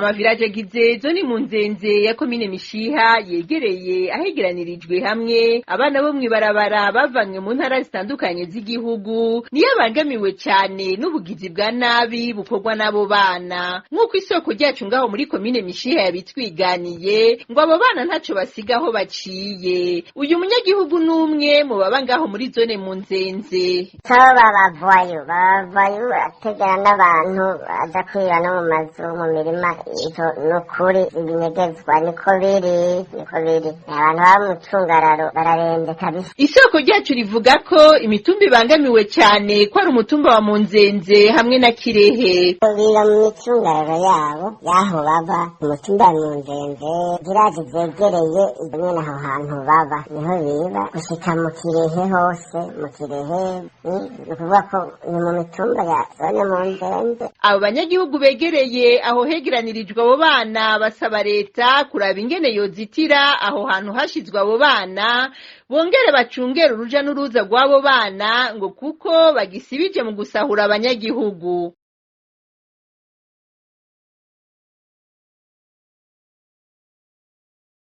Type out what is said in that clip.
Amaviraje agize zone Munzenze ya komine Mishiha yegereye ahegeranirijwe hamwe abana bo mw'ibarabara bavanywe mu ntara zitandukanye z'igihugu, niyo bangamiwe cane n'ubugizi bwa nabi bukorwa n'abo bana. Nk'uko isoko ryacu ngaho muri komine Mishiha yabitwiganiye, ngo abo bana ntaco basiga aho baciye. Uyu munyagihugu n'umwe mu baba ngaho muri zone Munzenze. Saba babavayo babavayo bategera n'abantu baza kwiba no mu mazu, mu mirima. Ivyo nukuri ibinyegezwa, niko biri, niko biri. Abantu baba mu cungararo bararembe kabisa. Isoko ryacu rivuga ko imitumba ibangamiwe cane ko ari umutumba wa Munzenze hamwe na Kirehe. Biba mu micungararo yabo y'aho baba, umutumba wa Munzenze, village zegereye nyene aho hantu baba niho biba, gushika mu Kirehe hose. Mu Kirehe ni ukuvuga ko ni mu mitumba ya zone Munzenze. Abo banyagihugu begereye aho hegeranirijwe abo bana basaba leta kuraba ingene yozitira aho hantu hashizwe abo bana, bongere bacungere uruja n'uruza rw'abo bana, ngo kuko bagisibije mu gusahura abanyagihugu.